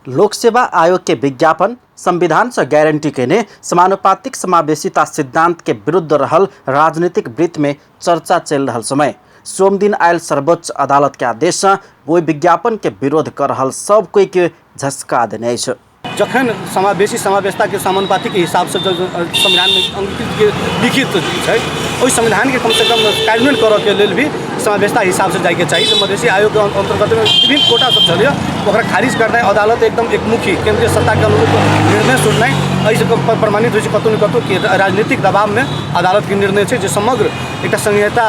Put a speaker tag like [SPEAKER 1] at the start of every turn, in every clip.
[SPEAKER 1] लोक सेवा आयोग के विज्ञापन संविधान से गारंटी केने समानुपातिक समावेशिता सिद्धांत के विरुद्ध रहल राजनीतिक वृत्त में चर्चा चलि रहल समय सोमदिन आयल सर्वोच्च अदालत के आदेश से ओहि विज्ञापन के विरोध कर रहल सब कोई के झसका देने अछि।
[SPEAKER 2] जखन समावेशी समावेशिताके समानुपातिक हिसाबसँ संविधानमे अंगीकृत लिखित छै, ओहि संविधानके कमसँ कम कार्यान्वयन करऽके लेल भी समावेशिता हिसाबसँ जाइके चाही। तऽ मधेसी आयोगके अन्तर्गतमे विभिन्न कोटा सब छलैए, ओकरा खारिज करनाइ, अदालत एकदम एकमुखी केन्द्रीय सत्ताके अनुरूप निर्णय सुननाइ, एहिसँ प्रमाणित होइ छै कतहु ने कतहु कि राजनीतिक दबावमे अदालतके निर्णय छै, जे समग्र एकटा संहिता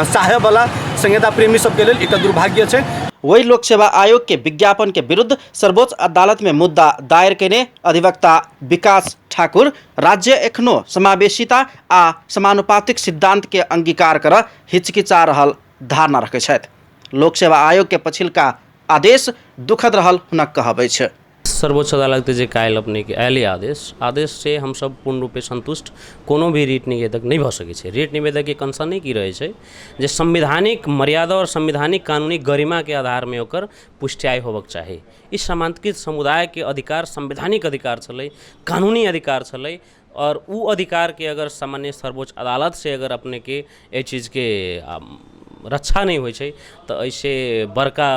[SPEAKER 2] चाहैवला संहिता प्रेमी सबके लेल एकटा दुर्भाग्य छै।
[SPEAKER 1] वही लोक सेवा आयोग के विज्ञापन के विरुद्ध सर्वोच्च अदालत में मुद्दा दायर केने अधिवक्ता विकास ठाकुर राज्य एखनो समावेशिता आ समानुपातिक सिद्धांत के अंगीकार कर हिचकिचा रहल धारणा रखै छथि। लोक सेवा आयोग के पछिलका आदेश दुखद रहल हुनक कहब अछि।
[SPEAKER 3] सर्वोच्च अदालत जे काल्हि अपनेके आयल आदेश, आदेशसँ हमसभ पूर्ण रूपे सन्तुष्ट कोनो भी रिट निवेदक नहि भऽ सकै छै। रिट निवेदकके कंसर्ने की रहै छै जे संवैधानिक मर्यादा आओर संवैधानिक कानूनी गरिमाके आधारमे ओकर पुष्टियाइ होबक चाही। ई समांतकृत समुदायके अधिकार संवैधानिक अधिकार छलै, कानूनी अधिकार छलै, आओर ओ अधिकारके अगर सामान्य सर्वोच्च अदालतसँ अगर अपनेके एहि चीजके रक्षा नहि होइ छै तऽ एहिसँ बड़का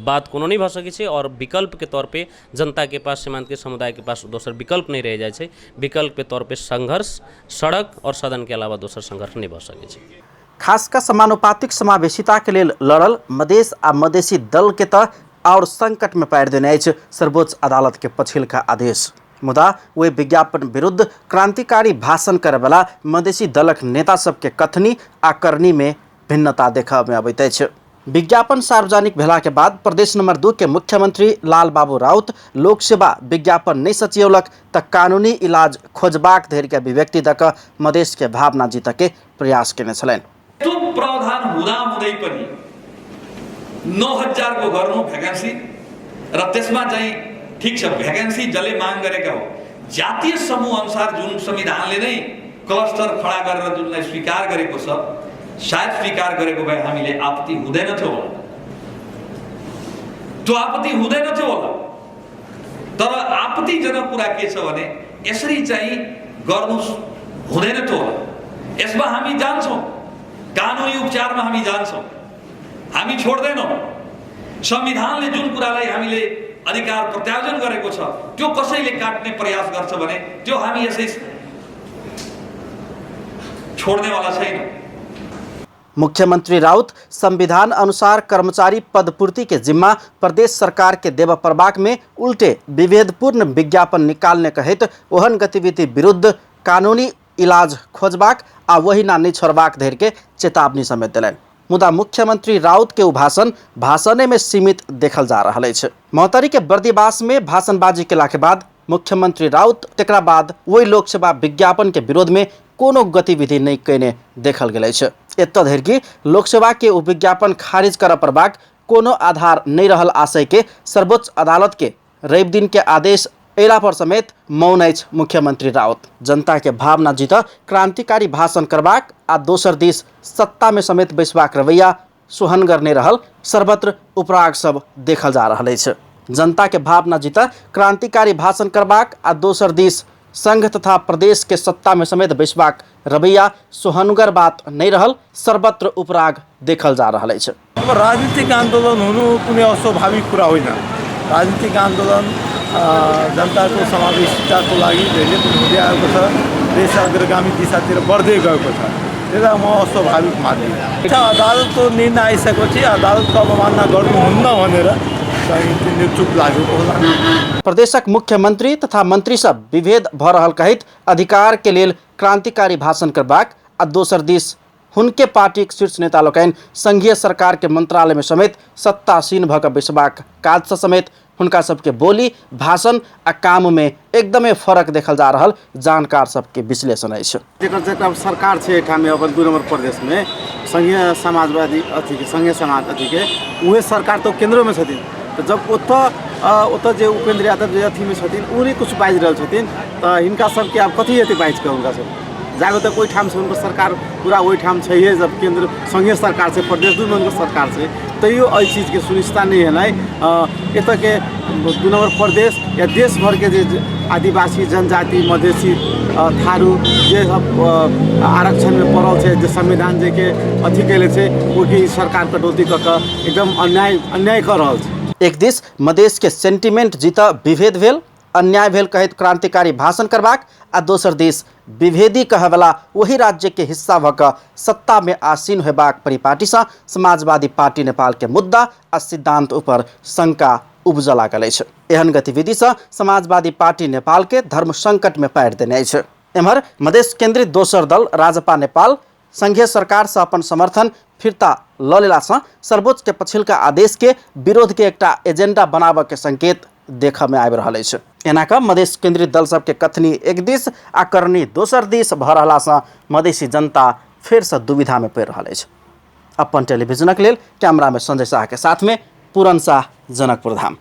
[SPEAKER 3] बात कोनो नहि भऽ सकै छै। आओर विकल्पके तौरपर जनताके पास, सीमान्तकृत समुदायके पास दोसर विकल्प नहि रहि जाइ छै। विकल्पके तौरपर संघर्ष, सड़क आओर सदनके अलावा दोसर संघर्ष नहि भऽ सकै छै।
[SPEAKER 1] खास कऽ समानुपातिक समावेशिताके लेल लड़ल मधेश आ मधेसी दलके तऽ आओर संकटमे पारि देने अछि सर्वोच्च अदालतके पछिलका आदेश। मुदा ओहि विज्ञापन विरुद्ध क्रांतिकारी भाषण करयवला मधेसी दलक नेता सबके कथनी आ करनीमे भिन्नता देखयमे अबैत अछि। विज्ञापन सार्वजनिक भेलाके बाद प्रदेश नंबर 2 के मुख्यमंत्री लाल बाबू राउत लोक सेवा विज्ञापन नहि सचियौलक तऽ कानूनी इलाज खोजबाक धरिके अभिव्यक्ति दऽ कऽ मधेशके भावना जीतऽके प्रयास केने छलनि।
[SPEAKER 4] त्यो प्रावधान हुँदाहुँदै पनि 9,000 गर्नु भ्याकेन्सी र त्यसमा चाहिँ ठिक छ, भ्याकेन्सी जसले माग गरेका हो, जातीय समूह अनुसार जुन संविधानले नै क्लस्टर खडा गरेर जुनलाई स्वीकार गरेको छ, सायद स्वीकार गरेको भए हामीले आपत्ति हुँदैन थियो होला, त्यो आपत्ति हुँदैन थियो होला। तर आपत्तिजनक कुरा के छ भने यसरी चाहिँ गर्नु हुँदैन थियो होला। यसमा हामी जान्छौँ, कानुनी उपचारमा हामी जान्छौँ, हामी छोड्दैनौँ। संविधानले जुन कुरालाई हामीले अधिकार प्रत्यार्जन गरेको छ त्यो कसैले काट्ने प्रयास गर्छ भने त्यो हामी यसै छोड्नेवाला छैनौँ।
[SPEAKER 1] मुख्यमंत्री राउत संविधान अनुसार कर्मचारी पदपूर्ति के जिम्मा प्रदेश सरकार के देबऽ पड़बाक में उल्टे विभेदपूर्ण विज्ञापन निकालने कहैत ओहन गतिविधि विरुद्ध कानूनी इलाज खोजबाक आ वहिना नहि छोड़बाक धरि के चेतावनी समेत देलनि। मुदा मुख्यमंत्री राउत के ओ भाषण भाषणे में सीमित देखल जा रहल अछि। महोत्तरी के बर्दिवास में भाषणबाजी केला के बाद मुख्यमंत्री राउत तकरा बाद ओहि लोकसेवा विज्ञापन के विरोध में कोनो गतिविधि नहि कयने देखल गेल अछि। एतऽ धरि कि लोकसेवा के ओ विज्ञापन खारिज करऽ पड़बाक कोनो आधार नहि रहल आशय के सर्वोच्च अदालत के रवि दिन के आदेश अयला पर समेत मौन अछि मुख्यमंत्री राउत। जनता के भावना जीत क्रांतिकारी भाषण करबाक आ दोसर दिस सत्ता में समेत बैसबाक रवैया सोहनगर नहि रहल सर्वत्र उपराग सब देखल जा रहल अछि। जनता के भावना जीत क्रांतिकारी भाषण करबाक आ दोसर दिस संघ तथा प्रदेश के सत्ता में समेत बैसबाक रवैया सोहनगर बात नहि रहल सर्वत्र उपराग देखल जा रहल अछि।
[SPEAKER 5] अब राजनीतिक आन्दोलन हुनु कुनै अस्वाभाविक कुरा होइन। राजनीतिक आन्दोलन जनताको समावेशिताको लागि जहिले पनि हुँदै आएको छ, देश अग्रगामी दिशातिर बढ्दै गएको छ, त्यसलाई म अस्वाभाविक मान्दिनँ। अदालतको निर्णय आइसकेपछि अदालतको अवमानना गर्नुहुन्न भनेर चाहिँ तिनीहरू चुप लागेको होला।
[SPEAKER 1] प्रदेशक मुख्यमंत्री तथा मंत्री सब विभेद भ रहल कहैत अधिकार के लेल क्रांतिकारी भाषण करबाक आ दोसर दिस हुनके पार्टीक शीर्ष नेता लोकनि संघीय सरकार के मंत्रालय में समेत सत्तासीन भऽ कऽ बैसबाक काजसँ समेत हुनका सबके बोली, भाषण आ काम में एकदमे फरक देखल जा रहल जानकार सबके विश्लेषण अछि।
[SPEAKER 6] जेकर जेकर सरकार छै एहिठाम अपन 2 नंबर प्रदेश में संघीय समाजवादी अथी के संघीय समाज अथी के उहे सरकार तो केंद्रो में छथिन, तऽ जब ओतऽ जे उपेंद्र यादव जे अथी में छथिन ओ नहि किछु बाजि रहल छथिन तऽ हिनका सबके आब कथी हेतै बाजि कऽ हुनका सबके? जाबे तक ओहिठाम से हुनकर सरकार पूरा ओहिठाम छैहे, जब केंद्र संघीय सरकार छै, प्रदेश 2 में हुनकर सरकार छै, तैयो एहि चीजके सुनिश्चितता नहि हेनाइ एतऽके दू नम्बर प्रदेश या देश भरिके जे आदिवासी जनजाति मधेसी थारू जे सब आरक्षणमे पड़ल छै, जे संविधान जेके अथी कयले छै, ओहिके ई सरकार कटौती कऽ कऽ एकदम अन्याय अन्याय कऽ रहल छै।
[SPEAKER 1] एक दिस मधेश के सेंटिमेंट जीत विभेद भेल, अन्याय भेल कहैत क्रांतिकारी भाषण करबाक आ दोसर दिस विभेदी कहयवला ओही राज्य के हिस्सा भऽ कऽ सत्ता में आसीन होयबाक परिपाटीसँ समाजवादी पार्टी नेपाल के मुद्दा आ सिद्धांत ऊपर शंका उपजऽ लागल अछि। एहन गतिविधिसँ समाजवादी पार्टी नेपाल के धर्म संकट में पारि देने अछि। एम्हर मधेश केंद्रित दोसर दल राजपा नेपाल संघीय सरकारसँ अपन समर्थन फिर्ता लऽ लेलासँ सर्वोच्च के पछिलका आदेश के विरोध के एकटा एजेंडा बनाबऽ के संकेत देखऽ में आबि रहल अछि। एना कऽ मधेश केंद्रित दल सबके कथनी एक दिस आ करनी दोसर दिस भऽ रहलासँ मधेशी जनता फेरसँ दुविधामे पड़ि रहल अछि। अपन टेलीविजनक लेल कैमरामे संजय साहके साथमे पूरन साह, जनकपुर धाम।